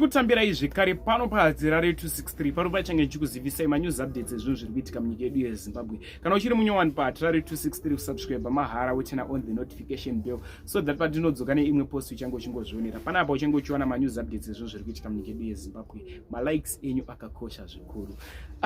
Ndinokutambirai zvekare pano paHadzirare 263 pano pachange ndichikuzivisai manews updates ezvinhu zviri kuitika munyika yedu yeZimbabwe. Kana uchiri munyowani paHatirare 263 usubscribe mahara woturn on the notification bell so that patinodzoka neimwe post uchange uchingozvionera. Panapa uchange uchiwana manews updates ezvinhu zviri kuitika munyika yedu yeZimbabwe. Malikes enyu akakosha zvikuru.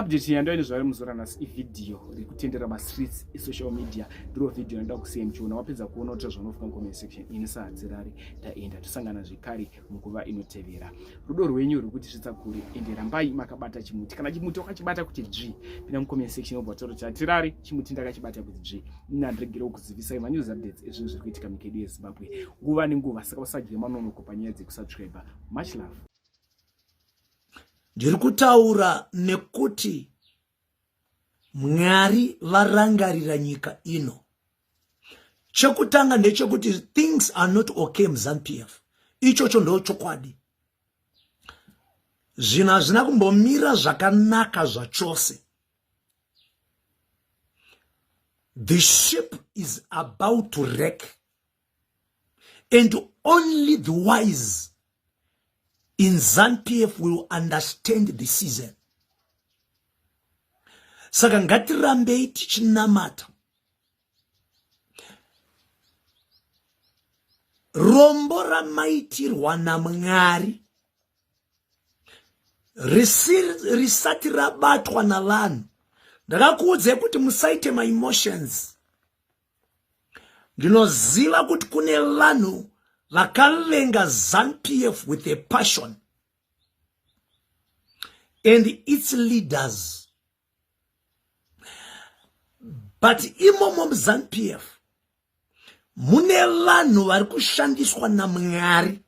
Update yandoine zvavari muzora nhasi ivhidhiyo riri kutendera mastreets esocial media. Ndiro vhidhiyo yandoda kusiya muchiona. Wapedza kuona uta zvaunofunga comment section. Ini saHadzirare taenda tosangana zvekare munguva inotevera. Rudo rwenyu ruri kutisvitsa kure ende rambai makabata chimuti. Kana chimuti wakachibata kuti dzvi, pinda mucomment section wobva wataura kuti Hatirare chimuti ndakachibata kuti dzvi. Ini handiregere kukuzivisai manews updates ezvinhu zviri kuitika munyika yedu yeZimbabwe nguva nenguva, saka usadye manonoko panyaya dzekusubscribe. Much love. Ndiri kutaura nekuti Mwari varangarira nyika ino. Chekutanga ndechekuti things are not okay muZanu-PF. Ichocho ndo chokwadi. Zvinhu hazvina kumbomira zvakanaka zvachose. The ship is about to wreck and only the wise in ZANU-PF will understand the season. Saka ngatirambei tichinamata. Rombo ramaitirwa naMwari risati rabatwa navanhu. Ndakakuudzai kuti musaite maemotions. Ndinoziva kuti kune vanhu vakavenga ZANU-PF with a passion and its leaders, but imomo muZANU-PF mune vanhu vari kushandiswa naMwari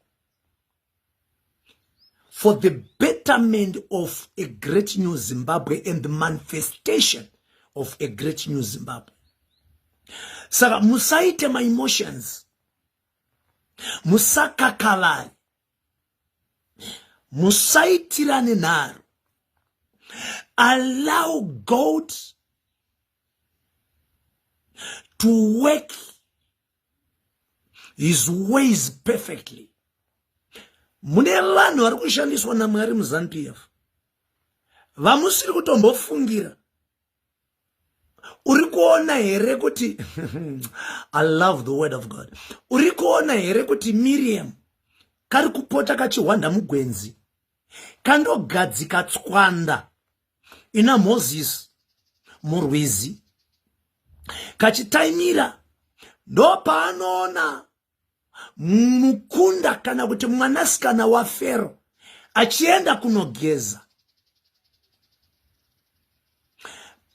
for the betterment of a great new Zimbabwe and the manifestation of a great new Zimbabwe. Saka musaite maemotions, musakakavari, musaitirane nharo. Allow God to work his ways perfectly. Mune vanhu vari kushandiswa naMwari muZANU-PF vamusiri kutombofungira. Uri kuona here kuti I love the word of God. Uri kuona here kuti Miriam kari kupota kachihwanda mugwenzi, kandogadzika tswanda ina Moses murwizi, kachitaimira ndopaanoona mukunda kana kuti mwanasikana waFero achienda kunogeza.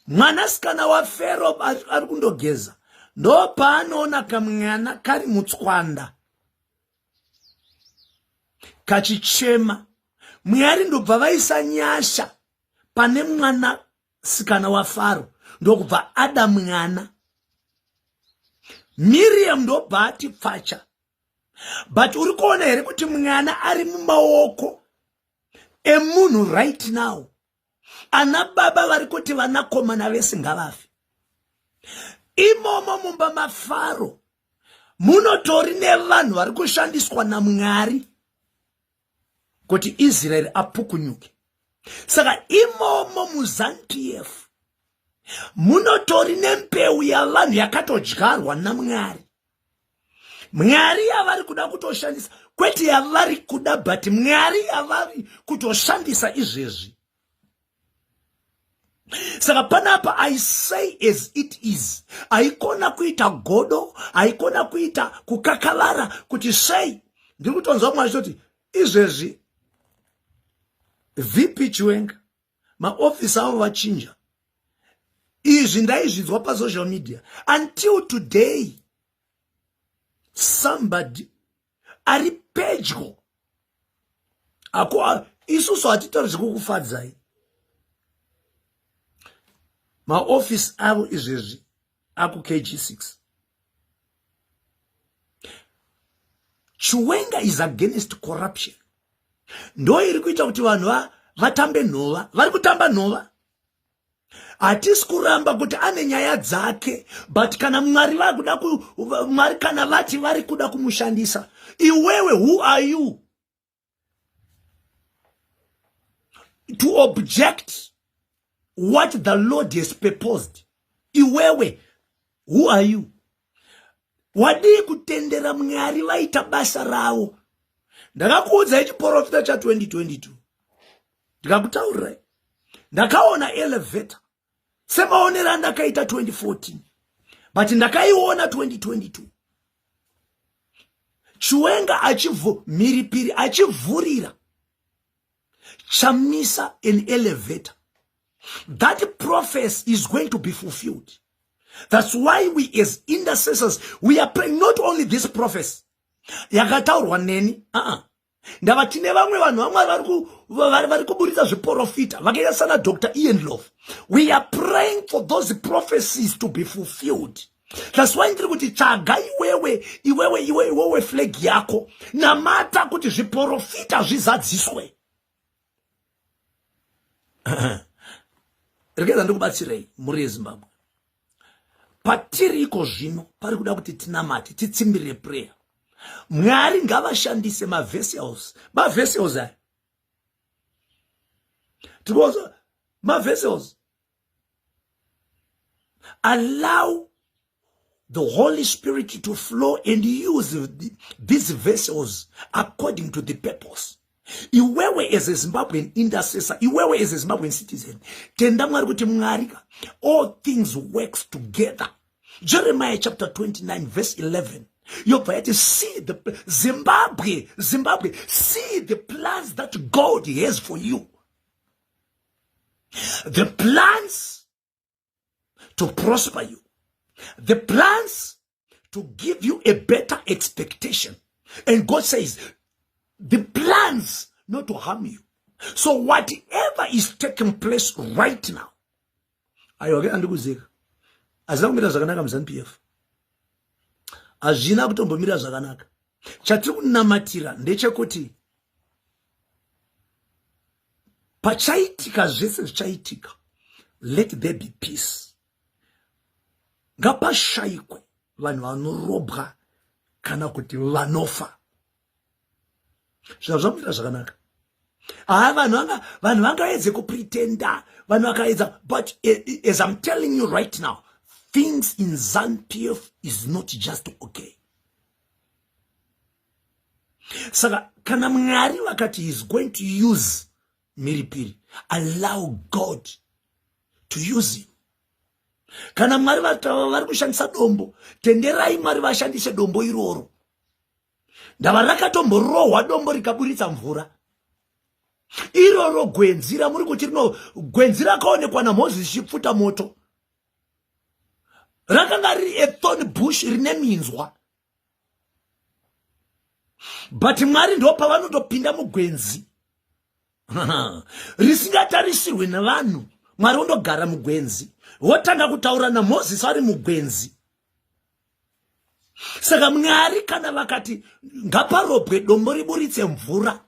Mwanasikana waFero ari kundogeza ndopaanoona kamwana kari mutswanda kachichema. Mwari ndobva vaisa nyasha pane mwana sikana waFaro, ndokubva ada mwana. Miriam ndobva ati pfacha. But uri kuona here kuti mwana ari mumaoko emunhu right now? Ana baba vari kuti vanakomana vese ngavafe. Imomo mumba maFaro munotori nevanhu vari kushandiswa naMwari kuti Israeri apukunyuke. Saka imomo muZANU-PF munotori nembeu yavanhu yakatodyarwa naMwari. Mwari yavari kuda kutoshandisa, kwete yavari kuda, but Mwari yavari kutoshandisa izvezvi. Saka panapa I say as it is, haikona kuita godo, haikona kuita kukakavara kuti sei ndiri kutonzwa Mwari achitoti izvezvi VP Chiwenga maofisi avo vachinja. Izvi ndaizvinzwa pasocial media until today. Somebody ari pedyo ako, isusu hatitauri zvekukufadzai. Maofisi avo izvezvi aku KG6. Chiwenga is against corruption. Ndo iri kuita kuti vanhu vatambe nhova. Vari kutamba nhova. Hatisi kuramba kuti ane nyaya dzake, but kana Mwari vakuda, Mwari kana vati vari kuda kumushandisa, iwewe who are you? To object what the Lord has purposed. Iwewe, who are you? Wadii kutendera Mwari vaita basa ravo? Ndakakuudzai chiporofita cha2022, ndikakutaurirai, ndakaona elevator semaonero andakaita 2014, but ndakaiona 2022, Chiwenga achivhu mhiripiri achivhurira Chamisa an elevator. That prophecy is going to be fulfilled. That's why we as intercessors, we are praying not only this prophecy yakataurwa neni, uh-uh. Ndava tine vamwe vanhu vamwari vari kuburitsa zviprofita vakaita sana Dr Ian Love. We are praying for those prophecies to be fulfilled. That's why ndiri kuti tsvaga iwewe, iwewe, iwe, iwewe flag yako, namata kuti zviprofita zvizadziswe. Regedza ndikubatsirei, mhuri yeZimbabwe. Patiriko zvino pari kuda kuti tinamate, titsimbirire prayer. Mwari ngavashandise mavessels, mavessels aya tikuoza mavessels. Allow the Holy Spirit to flow and use these vessels according to the purpose. Iwewe as a Zimbabwean intercessor, iwewe as a Zimbabwean citizen, tenda Mwari kuti Mwari ka, all things works together. Jeremiah chapter 29 verse 11 yobva yati, see the Zimbabwe, Zimbabwe, see the plans that God has for you, the plans to prosper you, the plans to give you a better expectation. And God says the plans not to harm you. So whatever is taking place right now, aiwa ke, andikuzika, hazvina kumira zvakanaka muZANU PF, hazvina kutombomira zvakanaka. Chatiri kunamatira ndechekuti pachaitika zvese zvichaitika, let there be peace. Ngapashayikwe vanhu vanorobwa kana kuti vanofa. Zvinhu zvamira zvakanaka. Haa, vanhu vangaedze kupretenda, vanhu vakaedza, but as I'm telling you right now, things in ZANU PF is not just okay. Saka kana Mwari vakati is going to use Mhiripiri, allow God to use him. Kana Mwari vari kushandisa dombo, tenderai Mwari vashandise dombo iroro. Ndava rakatomborohwa dombo rikaburitsa mvura. Iroro gwenzi ramuri kuti rino, gwenzi rakaonekwa naMozisi chipfuta moto, rakanga riri a thorn bush rine minzwa, but Mwari ndo pavanotopinda mugwenzi risingatarisirwe nevanhu. Mwari wondogara mugwenzi, wotanga kutaura naMozisi ari mugwenzi. Saka Mwari kana vakati ngaparobwe dombo riburitse mvura.